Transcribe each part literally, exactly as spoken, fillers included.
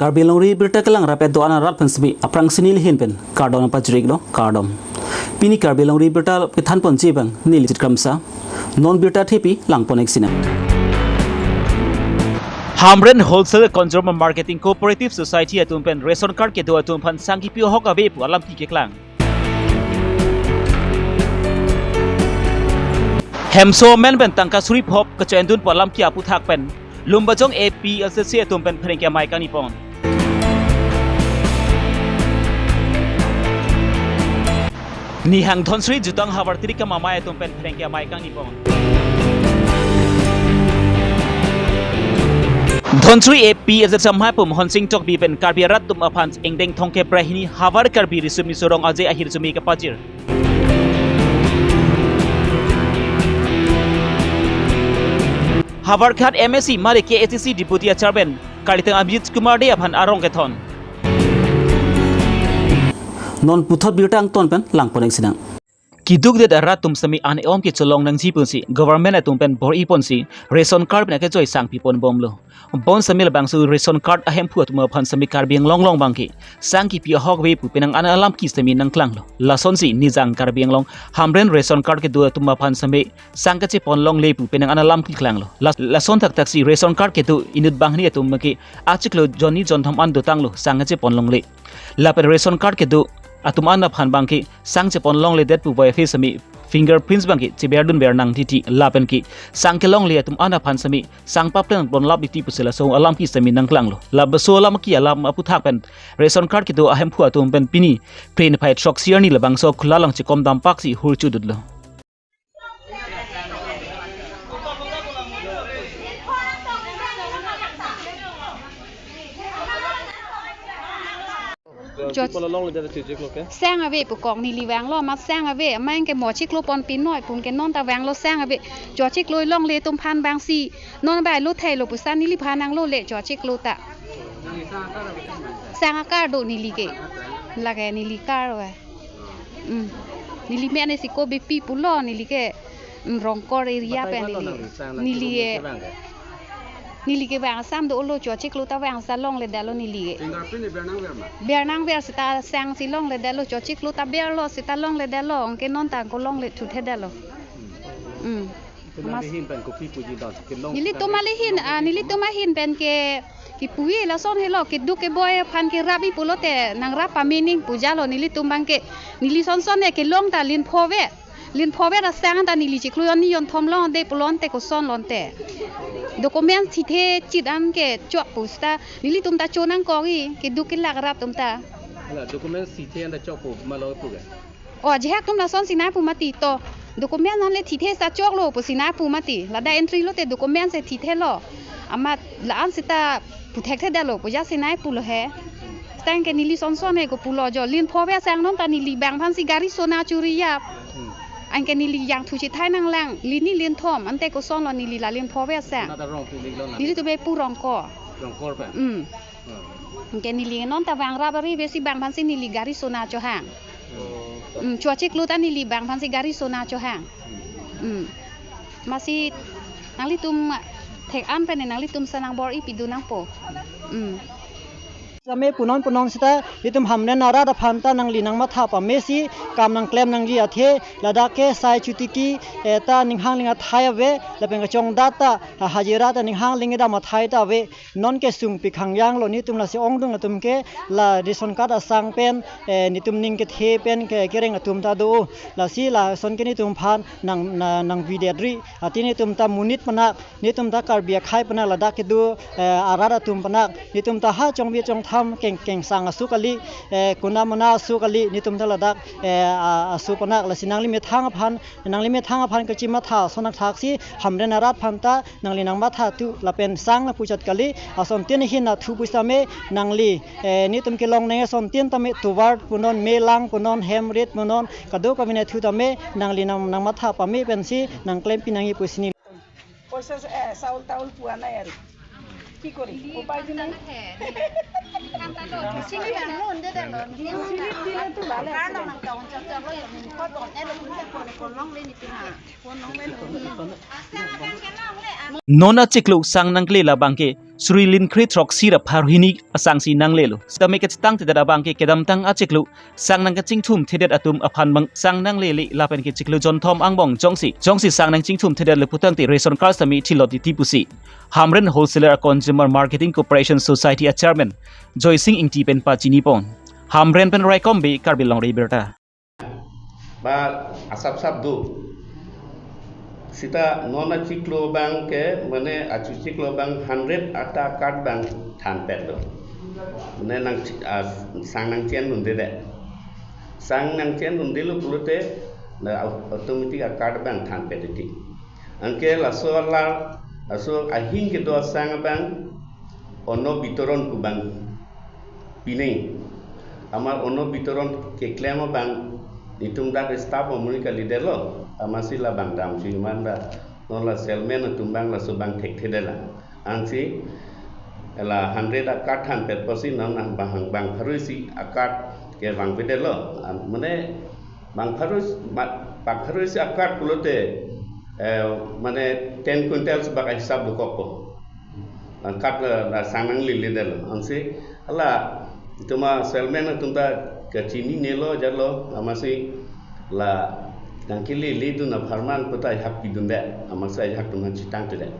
Karbi Longri Birta kelang rapet do-an arat aphan semi aphrangsi neli ahin pen kardom pajir-iklo, kardom. Pini Karbi Longri Birta kethanponji abang neli Chitkramsa. Non birta thepi langpon-ik sinang. Hamren Wholesale Consumer Marketing Cooperative Society atum pen ration card kedo atum aphan sang kipi ahok ave pu alam keklang. Hemso amen pen tangka suri phok kecho-endun pu alam ke aputhak pen Lumbajong A P L C C atum pen pherangke amei kangnipon. Nihang Dhonsiri jutang havar tirikam amei atum pen pherangke amei kangnipon. Dhonsiri A P L C C amei pu Mohon Sing Tokbi pen Karbi arat atum aphan ingdeng thomkep ra hini havar Karbi Riso Miso Rong Aje ahirjume kapajir. Havarghat M A C mari K A C C Deputy Chairman Karlitang Abhijit Kumar Dey aphan arong kethon. Non puthot birta angton pen langpon-ik sinang. Keduk det arat atum semi an-e-om kecholong nangji pusi government atum pen bor-iponsi ration card pen akejoi sang piponbomlo. Bonsemi labangso ration card ahemphu atum aphan semi Karbi Anglong along abangke sang kipi ahok ave pu penang an alam ke semi nangklanglo. Lasonsi nijang Karbi Anglong Hamren ration card kedo atum aphan semi sang kachepon longle pu penang an alam keklanglo. Las-, lason thakthaksi ration card kedo inut banghini atum ke achiklo jonni jonthom an dotanglo sang kachepon longle. Lapen ration card kedo atum an aphan abangke sang chepon longledet pu voiphit semi fingerprints abangke cheberdunver nang titi lapen ke sang kelongle atum an aphan semi sang paplen ponlap titi pusi laso alam ke semi nangklanglo. Labangso alam ke alam aputhak pen ration card kedo ahemphu atum pen pini prin phai throksi arni labangso khula along chekom dampak si hurchu dutlo. Jo- People along with the church, okay? Sang ave pu kong neli vanglo, amat sang ave, amat ke mo chiklo pon pinoi pu ke non ta vanglo sang ave. Jo chiklo longle atum aphan abangsi non bai lo thai lo pusi neliphan nanglole jo chiklo ta. Sang akar do neli ke. Lake neli kar ave. Mm. Neli mene si ko B P pulo neli ke, mm, Rongkor area pen neli. Neli, eh, neli kevang asam dolo jo chiklo ta vangsi longledetlo neli ke. Fingerprint ni bernang ver ma? Bernang ver seta sangsi longledetlo jo chiklo ta berlo seta longledetlo anke non ta ko longle thuthedetlo. Mm. Amas- Nangli ahin pen kopi puji don, kelong nelitum ahin, ah, nelitum ahin pen ke, kepu-i lason helo, keduk keboi aphan kerap-i pulote, nangrap pame ning pujalo nelitum abangke, neli sonson ne kelong ta lin phove, lin phove ra sang ta neli chiklo jonni jonthom longle pulote koson lonte. Document thithe chit an ke chok pu seta, nelitum ta chonangkok-i, keduk kelak rap atum ta. Hala, document thithe an ta chok pu ma lo pu ke? O, ajahak atum lasonsi nai pu mati to. Document an le thithe seta choklo pusi nai pu mati. Ladak entry lote document si thithelo. Amat la-an seta puthekthedetlo pu jasi nai pulo he. Tangke neli sonson he ko pulo jo. Lin phove sang non ta neli bang aphansi gari sona chori-ap. Hmm. Anke neli jangthu chethai nanglang. Lin ni lin thom. Ante kosonlo neli la lin phove sang. Nata Rongpilik lo na? Nelitum Beypur Rongkor. Rongkor pen? Hmm. Hmm. Anke neli non ta vangrap ari besi bang aphansi neli gari sona chohang. Hmm. Hmm, jo chiklo ta neli bang aphansi gari sona chohang. Hmm. Amatsi nanglitum thek-an pen nanglitum si nangbor-i pidun nangpo. Hmm. Same punon punon seta itum Hamren arat aphan ta nangli nangmatha pamesi kam nangklem nangji athe ladak ke sai chotiki, eh, ta ninghangling athai ave lapen kachongdat ta, ah, hajira ta ninghangling dam athai ta ave. Non kesung pikhang janglo nelitum lasi ongdung atum ke la ration card asang pen, eh, nelitum ning kethe pen ke kereng atum ta do. Lasi lason ke nelitum aphan nang, na, nangvidetri. Athe nelitum ta monit panak, nelitum ta Karbi akhei panak ladak kedo, eh, arat atum panak. Nelitum ta ha chongvi chongtham keng, kengsang asu kali, eh, kuna mana asu kali, nelitum ta ladak, eh, a, asu panak. Lasi nangli methang aphan, nangli methang aphan kachimatha ason thakthaksi Hamren arat aphan ta nangli nangmatha thu lapen sang nangpuchot kali, asontin ahin athu pusitame nangli, eh, nelitum kelong nang asontin tame tovar punon, melang punon, hem rit punon, kadokave athu tame nangli nang, nangmatha pame pensi nangklempi nangji pusi neli. পইচা, এ, চাউল তাউল পোৱা নাই আৰু। কি কৰিম? উপায়তো নাই। Non achiklo sang nangkle labangke Suri Linkri throksi ra pharo hini asangsi nanglelo. Sitame kachetangtedet abangke kedamtang achiklo sang nangkachingthumthedet atum aphan bang sang nanglele lapen ke chiklo jonthom angbong jongsi, jongsi sang nangchingthumthedetlo putangte ration card sitame thilot titi pusi Hamren Wholesaler Consumer Marketing Cooperation Society a Chairman Joysing Ingti pen pachinipon. Hamren pen Raikom Bey, Karbi Longri Abirta. Ba asap sap do. Sita non achiklo abangke, mane achu chiklo abang hundred ata card abang thanpet do. Mane nang chi-, ah, sang nangchedunde de. Sang nangchedundelo pulote, na au-, automatic a-card abang thanpet titi. Anke laso alar, laso ahin kedo asang abang, onno bitoron pu abang pining. Amat onno bitoron keklem abang, netum dak staff amonit kalidetlo, amatsi labang damsi manda, non la salesman atum abang laso abang thekthedetlang. Ansi, la hundred a-card thanpet apotsi non nang bang, bang pharo isi a-card kevangvedetlo. An-, mane, bang pharo, ma-, bang pharo isi a-card pulote, eh, mane ten quintals bak hisap dokokpo. Angkat la, la sang nanglele detlo. Ansi, hala, itum a-salesman atum ta kachininelo jarlo, amatsi la nangkeleledun apharman puta ajahak pidunde, amatsi ajahak atum nangchetangtedet.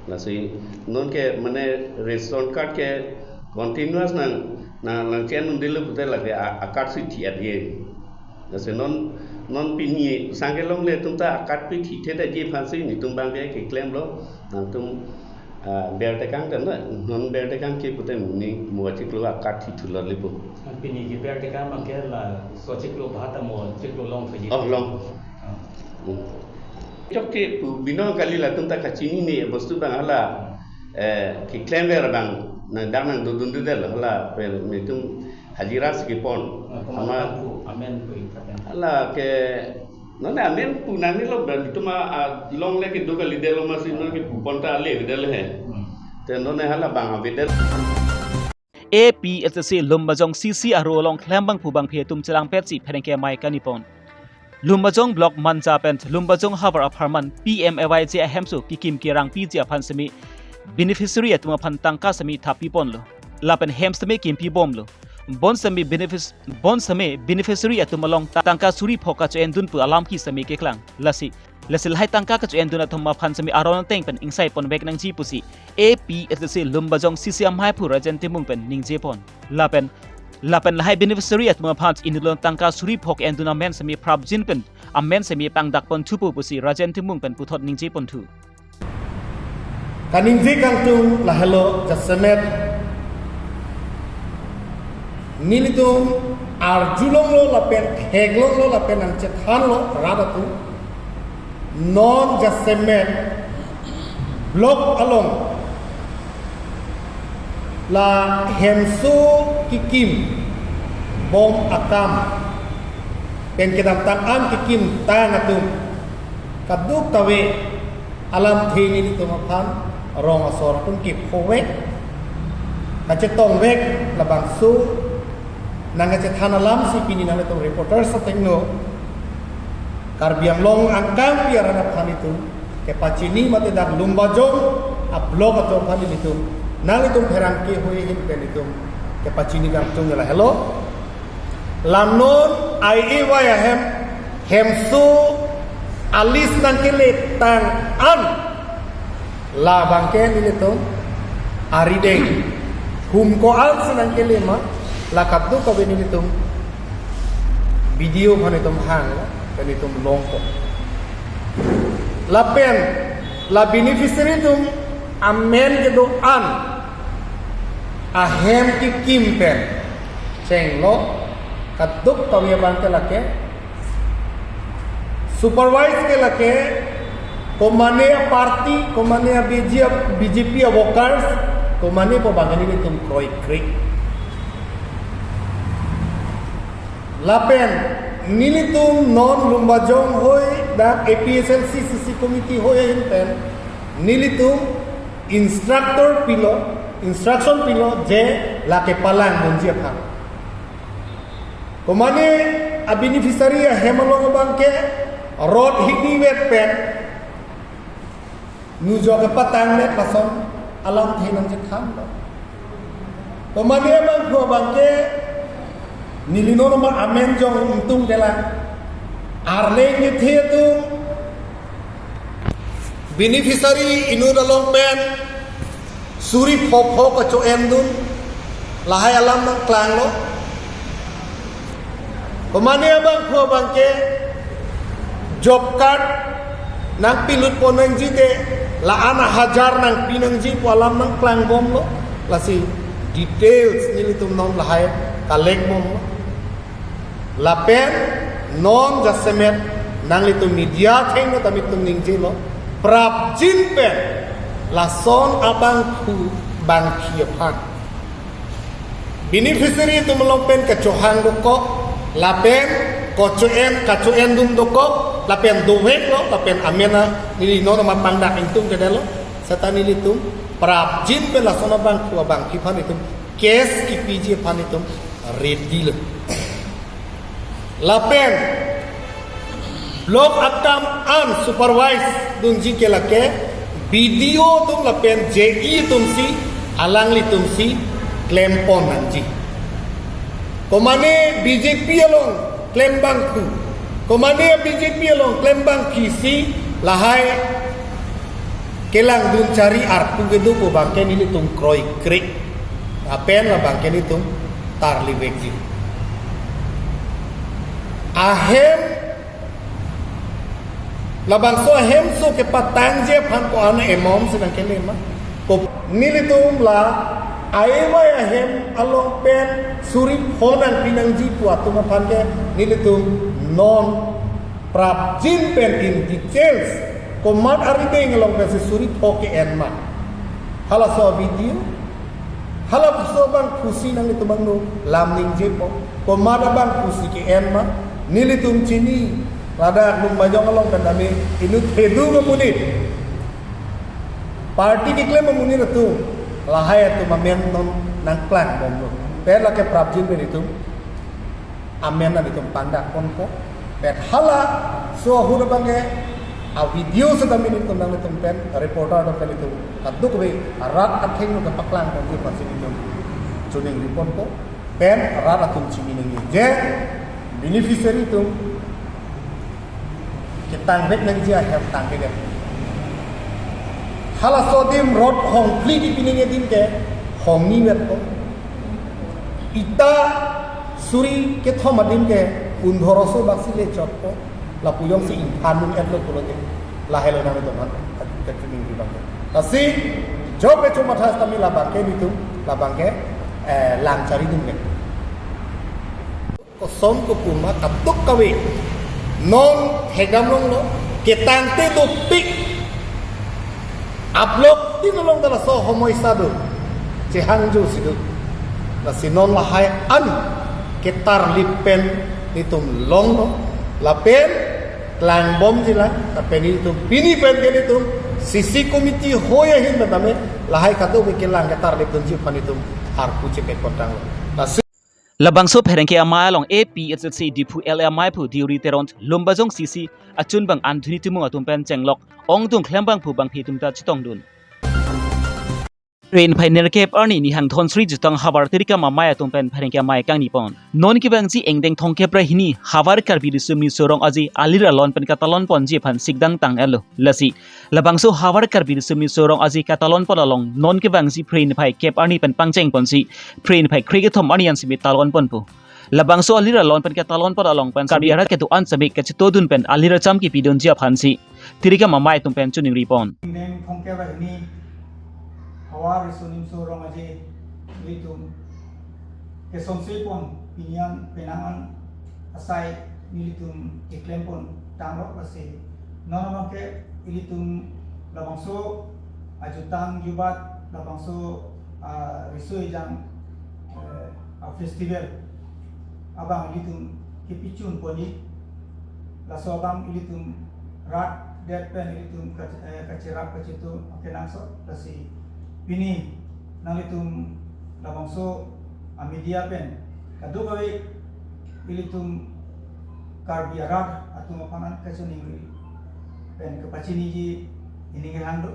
Lasi, nonke mane ration card ke continuous nang, nang, nangchedundelo pute lake a, a-card si thi-et ye. Lasi non, non pini sang kelongle atum ta a-card pi thithedetji aphansi netum abangke keklemlo, nangtum, ah, bertekang kan na, non bertekang ke pute muni mo achiklo a-card thithulo lepo. Pini kebertekang abangke laso achiklo bahata mo achiklo longthuji. Oh, long. Ah. Hmm. Chokche pu binong kali, latum ta kachinine bostu abang hala, eh, keklemver abang nang dak nangdodundedetlo hala pen netum hajira si kepon. Ah, komat amat pu, amen pu ikap ya. Hala ke, non amen pu nangnelo abang, itum a, a, longle kedo kalidetlo amatsi nonke pupon ta ale avedetlo he. Hmm. Te non hala bang avedetlo. A P H L C Lumbajong C C aro along klembangphu bangphi atum chelangpetsi pherangke amei kanipon. Lumbajong Block Manja pen Lumbajong havar apharman P M A Y G ahemso kekim kerangpiji aphan sitame beneficiary atum aphan tangka sitame thappiponlo. Lapen hem sitame kimpibomlo. Bonsitame benefic-, bonsitame beneficiary atum along ta-, tangka suri phok kacho-endun pu alam ke sitame keklang. Lasi, lasi lahai tangka kacho-endun atum aphan sitame aron ateng pen ingsaipon vek nangji pusi A P H L C Lumbajong C C ameiphu Rajen Timung pen ningjepon. Lapen, lapen lahai beneficiary atum aphan inutlo tangka suri phok endun amen sitame prapjin pen amen sitame pangdakponthupo pusi Rajen Timung pen puthot ningjeponthu. Kaningje kangtung lahelo jasemet nelitum arjulonglo lapen theklonglo lapen nangchethanlo rat atum. Non jasemet block along la hemso kekim bom akam pen kedamtang an kekim tang atum kadokave alamthe nelitum aphan rong asor atum kephovek, kachetongvek, labangso nangkachethan alamsi pini nanglitum reporters atengno Karbi Anglong angkangpi arat aphan itum kepachini mate dak Lumbajong a-block atum aphan itum nanglitum pherangke hui ahin pen itum kepachini kangtung lahelo. La non I A Y ahem hemso a-list nangkele tang an labangke nelitum arideng hum ko-ansi nangkele ma, la kadokave nelitum B D O aphan itum hang, pen itum longpo. Lapen la beneficiary atum amen kedo-an ahem kekim pen chenglo, kadokave abangke lake supervise ke lake komane a-party, komane a-B J P, B J P a-workers, komane pu abang nelitum kroikre. Lapen nelitum non Lumbajong hoi dak A P H L C C C committee hoi ahin pen nelitum instructor pilo, instruction pilo je lake palangdunji aphan. Komane a-beneficiary ahem along abangke rot hini vet pen nujok kepatangdet lason alamthe nangchethanlo. Komane abangphu abangke neli non ma amen jong ingtungte lang. Arleng kethe atum beneficiary inut along pen suri phopho kacho-endun lahai alam nangklanglo. Komane abangphu abangke job card nangpilutpon nangji te la-an ahajar nangpi nangji pu alam nangklangbomlo. Lasi details nelitum non lahai collect bomlo. Lapen non jasemet nanglitum media athengno tame itum ningjelo, prapjin pen lason abangphu bangphi aphan beneficiary atum along pen kachohang dokok, lapen kacho-en, kacho-endun dokok, lapen doveklo, lapen amen a neli non ma pangdak ingtungkedetlo. Seta nelitum prapjin pen lason abangphu abangphi aphan itum case kipiji aphan itum ready lo. Lapen block akam an supervise dunji ke lake B D O atum lapen J E atum si, alanglitum si klempon nangji. Komane B J P along klembangphu, komane B J P along klembangphi si lahai kelangdun chari arpu kedo pu abangke nelitum kroikre. Lapen labangke nelitum tarlivekji. Ahem, labangso ahemso kepatangji aphan ko-an amount si nangkelema? Ko nelitum la A Y ahem along pen suri pho nangpi nangji pu atum aphan ke nelitum non prapjin pen in details, komat arideng along pensi suri pho ke-en ma, halaso video, halaso abangphu si nanglitum angno lam ningjepo, komat abangphu si ke-en ma, nelitum chini. Ladak Lumbajong along pen tame inut thedung amonit, party keklem amonit atum, lahai atum amen non nangklangbomlo. Pen lake prapjin pen itum amen nanglitum pangdakponpo. Pen halaso ahut abangke a video setame nelitum nanglitum pen, reporter atum pen itum kadokave arat athengno kepaklang ponji aphansi nelitum choningriponpo. Pen rat atum chini nangji je beneficiary atum ketangvek nangji ahem tangvek. Halaso adim rot hongphli kipi nangji adim ke hongni metpo. Ita suri kethom adim ke pundhoroso bak si le chotpo. Lapu jongsi ingphan dun-etlo pulote, lahelo nanglitum aphan kachiningri abangke. Lasi jok kecho matha setame labangke nelitum, labangke, eh, lang chari dunle. Koson kopuma kadokave non thekdam longlo, ketangte dopik. Ablok tin along ta laso homoi sadu chehangjo si do. Lasi non lahai an ketarlip pen nelitum longlo, lapen klangbomji lang, lapen nelitum pini pen ke nelitum C C committee hoi ahin pen tame lahai kadokave kelang ketarlip dunji aphan nelitum arpu chepekpon tanglo. Lasi labangso pherangke amei along A P H L C Diphu L A ameiphu Deuri Teron, Lumbajong C C achunbang Anthony Timung atum pen chenglok ongdung klembangphu bangphi atum ta chetongdun. Phre niphai nerkep arni nihang Dhonsri Jutang havar Tirikam amei atum pen pherangke amei kangnipon. Non kevangji angdeng thomkep ra hini havar Karbi Riso Nimso Rong Aje alir alon pen katalonponji aphan sikdang tang-etlo. Lasi labangso havar Karbi Riso Nimso Rong Aje katalonpon along non kevangji phre niphai kep arni pen pangchengponsi phre niphai krekethom arni an simi talonponpo. Labangso alir alon pen katalonpon along pen Karbi arat kedo-an simi kachetongdun pen alir acham kipidunji aphansi Tirikam amei atum pen choningripon. Angdeng thomkep ra hini havar Riso Nimso Rong Aje nelitum kesonsepon pini an penang an asai nelitum keklempon tanglo. Lasi non abangke ilitum labangso ajutang jubat, labangso, ah, riso ejang, eh, ah, festival abang ilitum kepichunponji. Laso abang ilitum rat det pen ilitum kach-, eh, kacherap kachetu akenangsot. Lasi pini nanglitum labangso a media pen kadokave ilitum Karbi arat atum aphan an kachiningri pen kapachiniji ining hang do.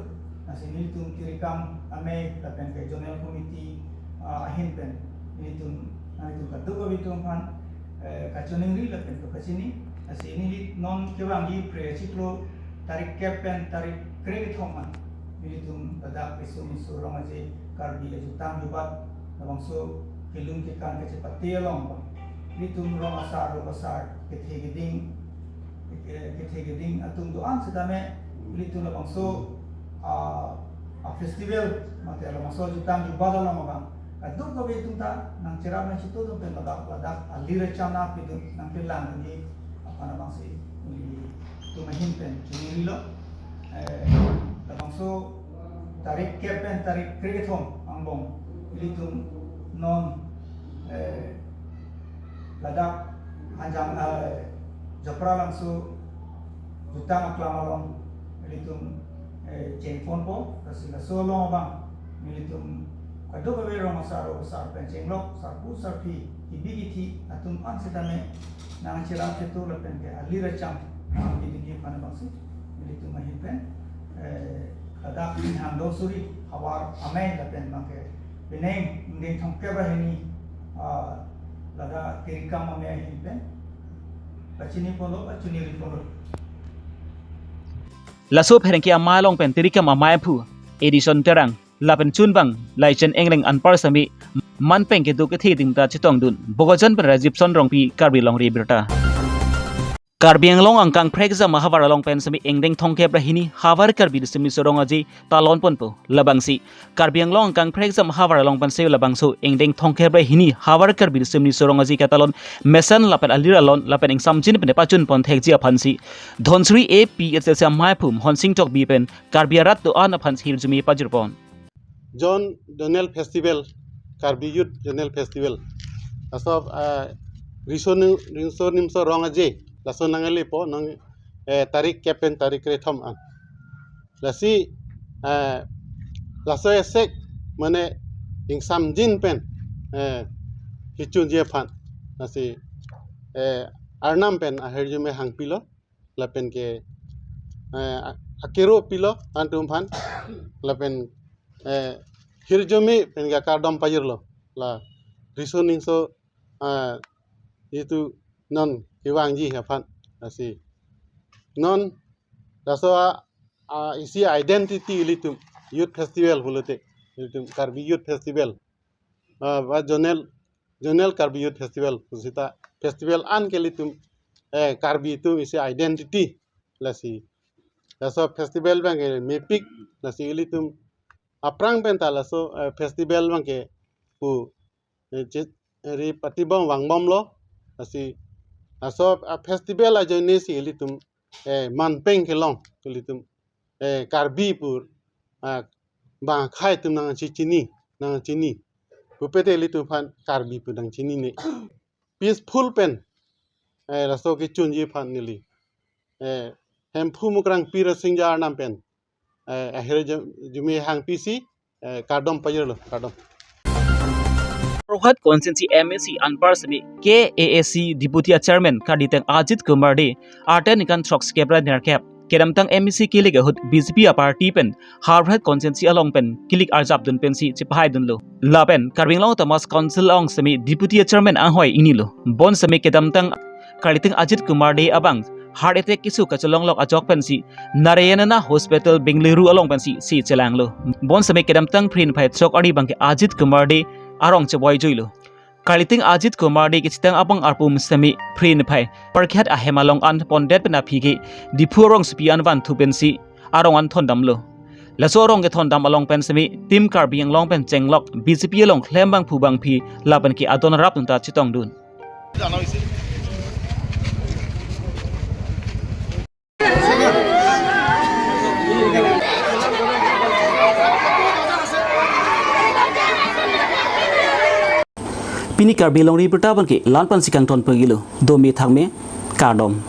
Lasi nelitum Tirikam Amei lapen ke Zonal Committee, ah, ahin pen nelitum, nanglitum kadokave atum aphan, eh, kachiningri lapen kepachini. Lasi neli non kevangji phre achiklo tarik kep pen tarik krekethom an nelitum ladak Riso Nimso Rong Aje Karbi Jutang Jubat labangso kelun kekan kachepate along nelitum rong asar, rong asar, kethe keding, eh, kethe keding atum do-an setame nelitum labangso, ah, a festival mate labangso jutang jubat along abang kadokave atum ta nangcherap nangchito atum pen ladak ladak alir acham nangpidun nangpilangdunji aphan abangsi nelitum ahin pen chiningrilo. Eh, labangso tarik kep pen tarik krekethom angbong ilitum non, eh, ladak Hanjang, eh, Japra Langso jutang aklam along ilitum, eh, chengponpo, lasi laso along abang nelitum kadokave rong asar, rong asar pen chenglok, sarpo sarpi, kibi kithi atum an setame nangcherap chetu lapen ke alir acham nangpidunji aphan abangsi nelitum ahin pen, eh, ladak Ninghang Donsuri Havar Amei lapen abang ke penang ingdeng thomkep ra hini, ah, ladak Tirikam Amei ahin pen pachiniponlo, pachiningriponlo. Laso pherangke amei along pen Tirikam Amei aphu Edison Terang lapen chunbang Laichen Engleng anpar sitame manpeng kedo kethe adim ta chetongdun. Bokajan pen Rajiv Son Rongpi, Karbi Longri Abirta. Karbi Anglong angkang phrekjam ahavar along pen sitame ingdeng thomkep ra hini Havar Karbi Riso Nimso Rong Aje talonponpo. Labangsi Karbi Anglong angkang phrekjam ahavar along pensi labangso ingdeng thomkep ra hini Havar Karbi Riso Nimso Rong Aje katalon mesen lapen alir alon lapen ingsamjin pen pachunpon thekji aphansi Donsuri A P H L C Amei aphu Honsing Tokbi pen Karbi arat do-an aphan hirjume pajirpon. Zon-, Zonal Festival, Karbi Youth Zonal Festival. Laso, ah, Riso Ni-, Riso Nimso Rong Aje, laso nanglepo, nang, eh, tarik kep pen tarik krekethom an. Lasi, eh, laso esek, mane ingsamjin pen, eh, kechunji aphan. Lasi, eh, Arnam pen ahirjume hangpilo, lapen ke, eh, a-, akero pilo atum aphan, lapen, eh, hirjume pen ke kardom pajirlo, la Riso Nimso, eh, itum non kevangji aphan, lasi non laso a, a, isi identity ilitum Youth Festival pulote, ilitum Karbi Youth Festival, ah, ba Zonal, Zonal Karbi Youth Festival pusita festival an ke ilitum, eh, Karbi atum isi identity, lasi laso festival abang ke mepik, lasi ilitum aphrang pen ta laso, eh, festival abang ke pu, eh, che-, ri patibom vangbomlo, lasi laso, ah, festival ajoine si ilitum, eh, manpeng kelong ilitum, eh, Karbi pu, ah, bang akhei atum nangchechini, nangchini. Pupete ilitum aphan Karbi pu nangchinine. Peaceful pen, eh, laso kechunji aphan neli, eh, Hemphu Mukrang Pi Rasingja Arnam pen, eh, ahirjume hangpisi, eh, kardom pajirlo, kardom. Jorhat Constituency M A C anpar sitame K A A C Deputy Chairman karditang Ajit Kumar Dey, arta ningkan throksi kep ra nerkep, kedamtang M A C kilik ahut B J P a party pen Jorhat Constituency along pen kilik arjapdun pensi chepahaidunlo. Lapen Karbi Anglong Autonomous Council along sitame Deputy Chairman anghoi ingnilo. Bonsitame kedamtang karditang Ajit Kumar Dey abang heart attack keso kachelonglok ajok pensi Narayana Hospital Bengaluru along pensi si chelanglo. Bonsitame kedamtang Phre niphai throk arni abang ke Ajit Kumar Dey arong chevoi juilo. Karditang Ajit Kumar Dey kachetong abang arpum sitame Phre niphai Parkhat ahem along an pondet pen aphi ke Diphu arongsopi an vanthu pensi arong an thondamlo. Laso arong kethondam along pen sitame Team Karbi Anglong pen chenglok B J P along klembangphu bangphi lapen ke adon rapdun ta chetongdun. Pini Karbi Longri Abirta abang ke la-an pensi kangton pagilo. Dome thakme, kardom.